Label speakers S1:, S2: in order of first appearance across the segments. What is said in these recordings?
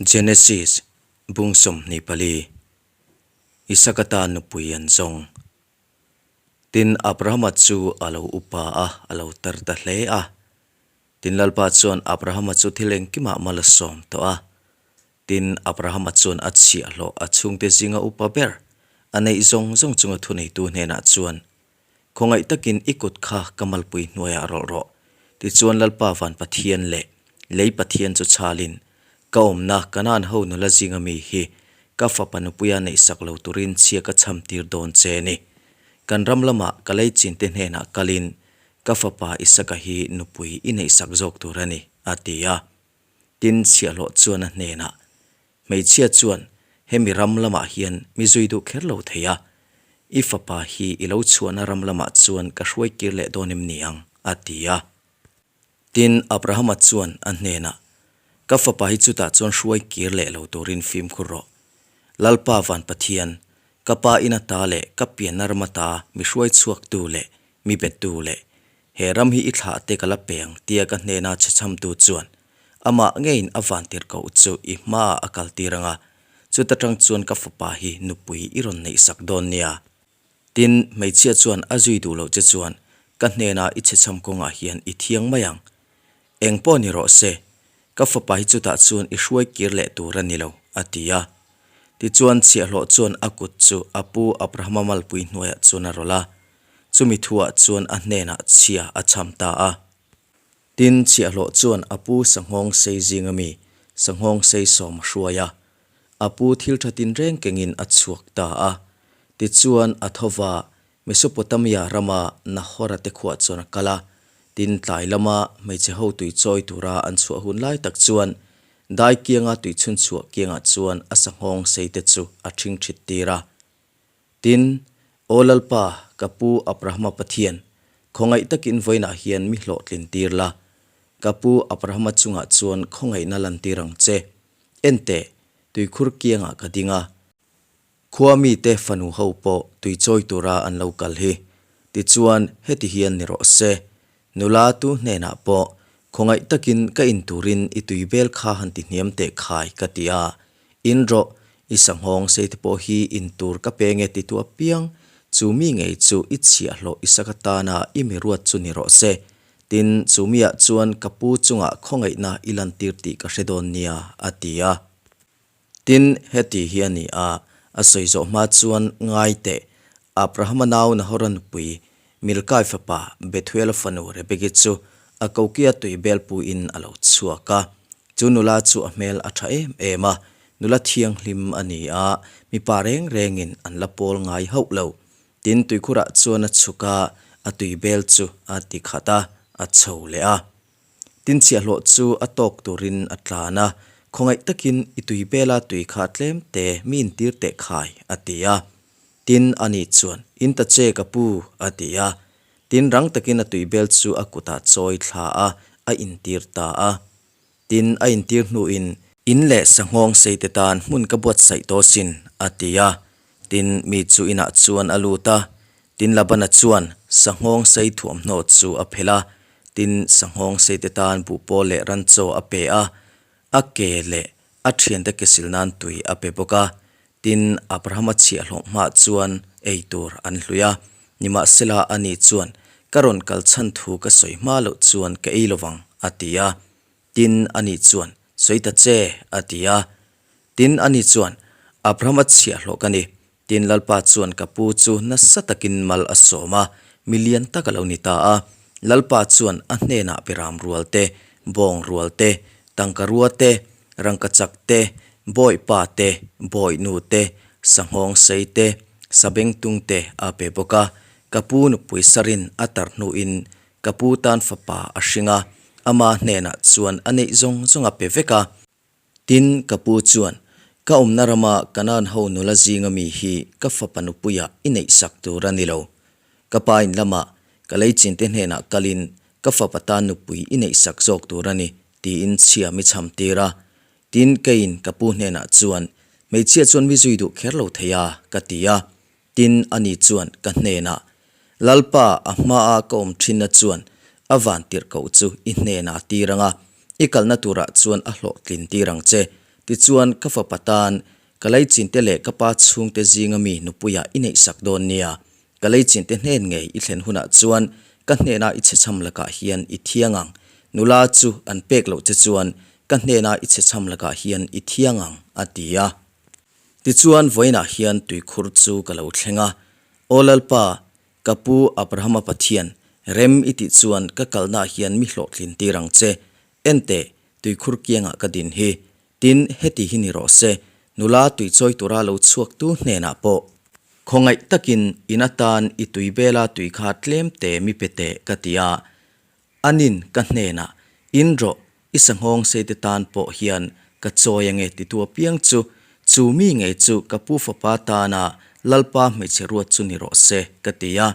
S1: Genesis bung 24 Isaka tan nupui an zawng. Tin, Abrahama chu a lo upa a, a lo tar ta hle a. Tin, Lalpa chuan Abrahama chu thil engkimah mal a sawm tawh a. Tin, Abrahama chuan a chhiahhlawh a chhungte zinga upa ber a neih zawng zawng chunga thuneitu hnenah chuan, Khawngaih takin i kut kha ka malpui hnuaiah rawlh rawh. Tichuan Lalpa van Pathian leh lei Pathian chu chhalin, Ka awmna Kanaan ho nula zinga mi hi ka fapa nupuia neihsak lo turin chhia ka chham tir dawn che ni. Kan ram lamah ka lei chinte hnenah kalin ka fapa Isaka hi nupui i neihsak zawk tur a ni, a ti a. Tin, chhiahhlawh chuan a hnenah, Hmeichhia chuan hemi ram lamah hian mi zui duh kher lo thei a, i fapa hi i lo chhuahna ram lamah chuan ka hruai kir leh dawn em ni ang? a ti a. Tin, Abrahama chuan a hnenah, Ka fapa hi chutah chuan hruai kir leh lo turin fimkhur rawh. Lalpa van Pathian, ka pa ina ta leh ka pianna rama ta mi hruai chhuaktu leh mi bettu leh he ram hi i thlah te ka la pe ang tia ka hnena chhechhamtu chuan Amah ngeiin a vantir koh chu i hmaah a kaltir ang a, chuta tang chuan ka fapa hi nupui i rawn neihsak dawn nia. Tin, hmeichhia chuan a zui duh loh che chuan ka hnena i chhechham kawngah hian i thiang mai ang. Eng pawh ni rawh se, ka fapa hi chutah chuan i hruai kir leh tur a ni lo, a ti a. Tichuan chhiahhlawh chuan a kut chu a pu Abrahama malpui hnuaiah chuan a rawlh a, chumi thuah chuan a hnenah chhia a chham ta a. Tin, chhiahhlawh chuan a pu sanghawng sei zinga mi sanghawng sei sawm a hruai a, a pu thil tha tinreng kengin a chhuak ta a. Tichuan, a tho va, Mesopotamia rama Nahora te khuah chuan a kal a. Tin, tlai lama hmeichhe ho tui chawi tura an chhuah hun lai tak chuan dai kianga tui chhun chhuah kiangah chuan a sanghawng sei te chu a ṭhing ṭhit tir a. Tin, Aw Lalpa, ka pu Abrahama Pathian, khawngaih takin vawiinah hian mi hlawhtlin tir la. Ka pu Abrahama chungah chuan khawngaihna lantir ang che. Enteh, tuikhur kiangah ka ding a. Khua mite fanu ho pawh tui chawi tura an lo kal hi. Tichuan, heti hian ni rawh se. Nula tu hnenah pawh, khawngaih takin ka in turin i tui bel kha han ti hniam teh khai ka ti a. In rawh, i sanghawng sei te pawh hi in tur ka pe nge ti tu apiang, chu mi ngei chu i chhiahhlawh i sak atana i mi ruat chu ni rawh se. Tin, chu miah chuan ka pu chungah khawngaihna i lantir tih ka hre dawn nia, a ti a. Tin, heti hi a ni a, a sawi zawh hma chuan ngai teh, Abrahama nau Nahora nupui, Milkai fapa Bethuela fanu Rebeki chu a kokia tui bel puiin a lo chhuak a. Chu nula chu a hmel a tha em em a, nula thianghlim a ni a, mipa reng rengin an la pawl ngai hauh lo. Tin, tuikhurah chuan a chhuk a, a tui bel chu a ti khat a, a chho leh a. Tin, chhiahhlawh chu a tawk turin a tlan a, Khawngaih takin i tui bela tui kha tlem te mi intir teh khai, a ti a. Tin, ani chuan, In ta che ka pu, a ti a. Tin, rang takin a tuibel chu a kutah chawi thla a, a intir ta a. Tin, a intir hnuin, In leh sanghawng seite tan hmun ka buatsaih tawh sin, a ti a. Tin, mi chu inah chuan a lut a. Tin, Labana chuan sanghawng sei thuamhnaw chu a phelh a. Tin, sanghawng seite tan buhpawl leh ranchaw a pe a. A ke leh a thiante ke sil nan tui a pe bawk a. Tin, Abrahama chhiahhlawh hmah chuan ei tur an hlui a. Nimahsela, ani chuan, Ka rawn kal chhan thu ka sawi hma loh chuan ka ei lovang, a ti a. Tin, ani chuan, Sawi ta che, a ti a. Tin, ani chuan, Abrahama chhiahhlawh ka ni. Tin, Lalpa chuan ka pu chu nasa takin mal a sawm a, mi lian tak a lo ni ta a. Lalpa chuan a hnenah beram rual te, bawng rual te, tangka rua te, rangkachak te, bawipa te, bawihnu te, sanghawng sei te, sabengtung te a pe bawk a. Ka pu nupui sarin a tar hnuin ka pu tan fapa a hring a, ama hnenah chuan a neih zawng zawng a pe vek a. Tin, ka pu chuan, Ka awmna rama Kanaan ho nula zinga mi hi ka fapa nupuiah i neihsak tur a ni lo. Ka pa in lamah ka leichin te hnenah kalin ka fapa tan nupui i neihsak zawk tur a ni, tiin chhia mi chham tir a. Tin, keiin ka pu hnenah chuan, Hmeichhia chuan mi zui duh kher lo thei a, ka ti a. Tin, ani chuan ka hnenah, Lalpa, a hmaa ka awm thinna chuan a van tirhkoh chu i hnenah tir ang a, i kalna turah chuan a hlawhtlin tir ang che. Tichuan, ka fapa tan, ka leichinte leh ka pa chhungte zinga mi nupuiah i neihsak dawn nia. Ka leichinte hnen ngei i thlen hunah chuan ka hnena i chhechham lakah hian i thiang ang. Nula chu an pek loh che chuan ka hnena i chhechham lakah hian i thiang ang, a ti a. Tichuan, vawiinah hian tuikhur chu ka lo thleng a. Aw Lalpa, Ka pu Abrahama Pathian, rem i tih chuan ka kalnaah hian mi hlawhtlin tir ang che. Enteh, tuikhur kiangah ka din hi. Tin, heti hi ni rawh se, nula tuichawi tura lo chhuaktu hnenah pawh. Khawngaih takin in atan i tui bela tui kha tlem te mi pe teh ka ti a. Anin ka hnenah, In rawh, i sanghawng seite tan pawh hian ka chawi ange titu apiang chu, chu mi ngei chu ka pu fapa tana Lalpa hmeichhe ruat chu ni rawh se, ka ti a.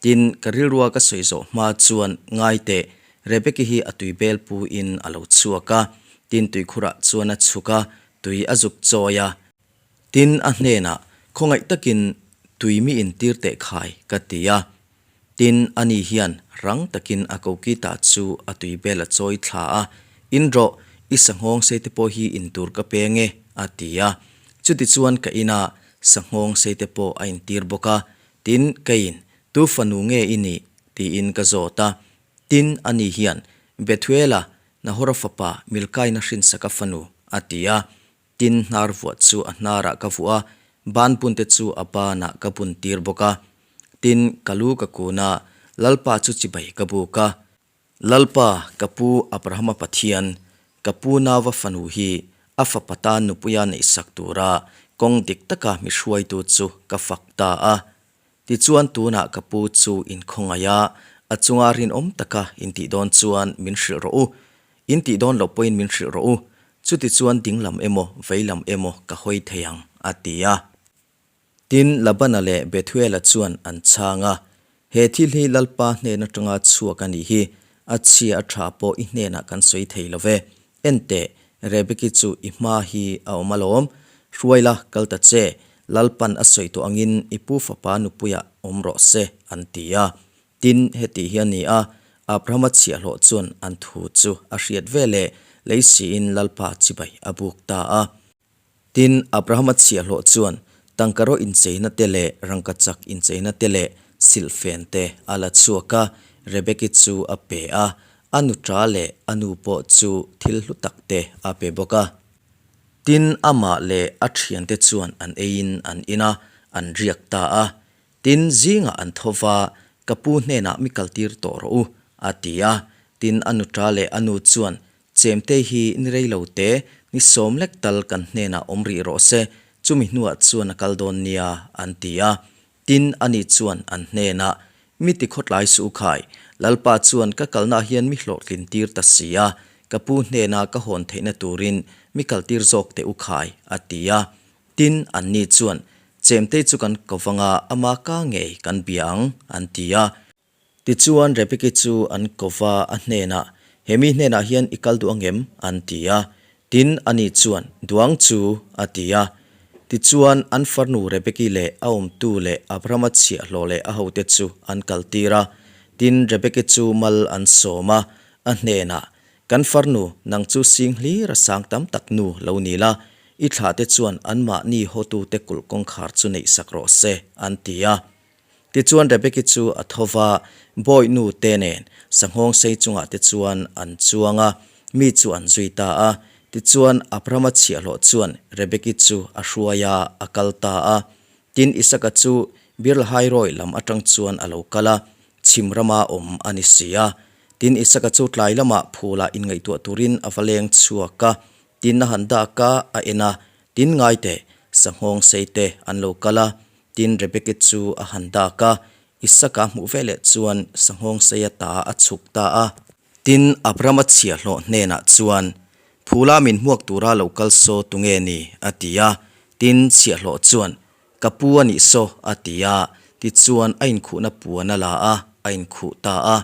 S1: Tin, ka rilrua ka sawi zawh hma chuan ngai teh, Rebeki hi a tui bel pu in a lo chhuak a. Tin, tuikhurah chuan a chhuk a, tui a zuk chawi a. Tin, a hnenah, Khawngaih takin tui mi intir teh khai, ka ti a. Tin, ani hian rang takin a kokita chu a tui bel a chawi thla a, In rawh, i sanghawng seite pawh hi in tur ka peng e, a ti a. Chutichuan ka ina sanghawng seite pawh a intir bawk a. Tin, keiin, Tu fanu nge i nih? tiin ka zawt a. Tin, ani hian, Bethuela, Nahora fapa Milkaina hrinsaka fanu, a ti a. Tin, hnar vuah chu a hnarah ka vuah a, ban bunte chu a banah ka bun tir bawk a. Tin, ka lu ka kun a, Lalpa chu chibai ka buk a. Lalpa, ka pu Abrahama Pathian, ka pu Nava fanu hi a fapa tan nupuia neihsak tura kawng dik taka mi hruaitu chu ka fak ta a. Tichuan tunah ka pu chu inkhawngaih a, a chunga rinawm taka intih dawn chuan min hrilh rawh u. Intih dawn loh pawhin min hrilh rawh u. Chutichuan dinglam emaw veilam emaw ka hawi thei ang, a ti a. Tin, Labana leh Bethuela chuan an chhang a, He thil hi Lalpa hnen atanga chhuak a nih hi, a chhia a tha pawh i hnenah kan sawi thei lo ve. En teh, Rebeki chu i hma hi a awm alawm. Hruai la, kal ta che, Lalpan a sawi tawh angin i pu fapa nupuiah awm rawh se, an ti a. Tin, heti hi a ni a, Abrahama chhiahhlawh chuan an thu chu a hriat veleh lei siin Lalpa chibai a buk ta a. Tin, Abrahama chhiahhlawh chuan tangkaraw incheina te leh rangkachak incheina te leh silhfen te a la chhuak a, Rebeki chu a pe a, a nuṭa leh a nu pawh chu thil hlu tak te a pe bawk a. Tin, amah leh a ṭhiante chuan an eiin an in a, an riak ta a. Tin, zingah an tho va, Ka pu hnenah mi kaltir tawh rawh u, a ti a. Tin, a nuṭa leh a nu chuan Chemte hi ni rei lo te, ni sawm lek tal kan hnenah awm rih rawh se, chumi hnuah chuan a kal dawn nia, an ti a. Tin, ani chuan an hnenah, Mi ti khawtlai suh u khai, Lalpa chuan ka kalnaah hian mi hlawhtlin tir ta si a, ka pu hnena ka hawn theihna turin mi kaltir zawk teh u khai, a ti a. Tin, anni chuan, Chemte chu kan ko vanga ama ka ngei kan bia ang, an ti a. Tichuan Rebeki chu an ko va, a hnenah, He mi hnenah hian i kal duh angem? an ti a. Tin, ani chuan, Duang chu, a ti a. Tichuan an farnu Rebeki leh a awmtu leh Abrahama chhiahhlawh leh a hote chu an kaltir a. Tin, Rebeki chu mal an sawm a, a hnenah, Kan farnu, nang chu sing hlir a sang tam tak nu lo ni la, i thlahte chuan anmahni hawtute kulh kawngkhar chu neihsak rawh se, an ti a. Tichuan Rebeki chu a tho va, bawi nu te nen sanghawng sei chungah te chuan an chuang a, mi chu an zui ta a. Tichuan Abrahama chhiahhlawh chuan Rebeki chu a hruai a, a kal ta a. Tin, Isaka chu Birlahairoi lam atang chuan a lo kal a, chhim rama awm a ni si a. Tin, Isaka chu tlai lamah phulah inngaihtuah turin a va leng chhuak a, tin a han dak a, a en a, Tin ngai teh, sanghawng sei te an lo kal a, tin Rebeki chu a han dak a, Isaka hmuh veleh chuan sanghawng sei ata a chhuk ta a. Tin Abrahama chhiahhlawh hnenah chuan, Phula min hmuak tura lo kal saw tunge ni? a ti a. Tin chhiahhlawh chuan, Ka pu a nih saw, a ti a. Tichuan a inkhuhna puan a la a, a inkhuh ta a.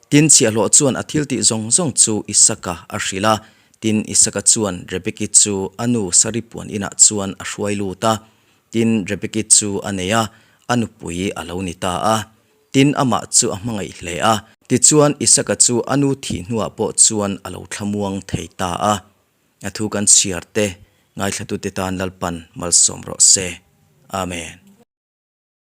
S1: Tin, chhiahhlawh chuan a thiltih zawng zawng chu Isaka a hrilh a. Tin, Isaka chuan Rebeki chu a nu Sari puan inah chuan a hruai lut a. Tin, Rebeki chu a nei a, a nupui a lo ni ta a. Tin, amah chu a hmangaih hle a. Tichuan, Isaka chu a nu thih hnuah pawh chuan a lo thlamuang thei ta a. A thu kan chhiar te. Ngaithlatute tan Lalpan malsawm rawh se. Amen.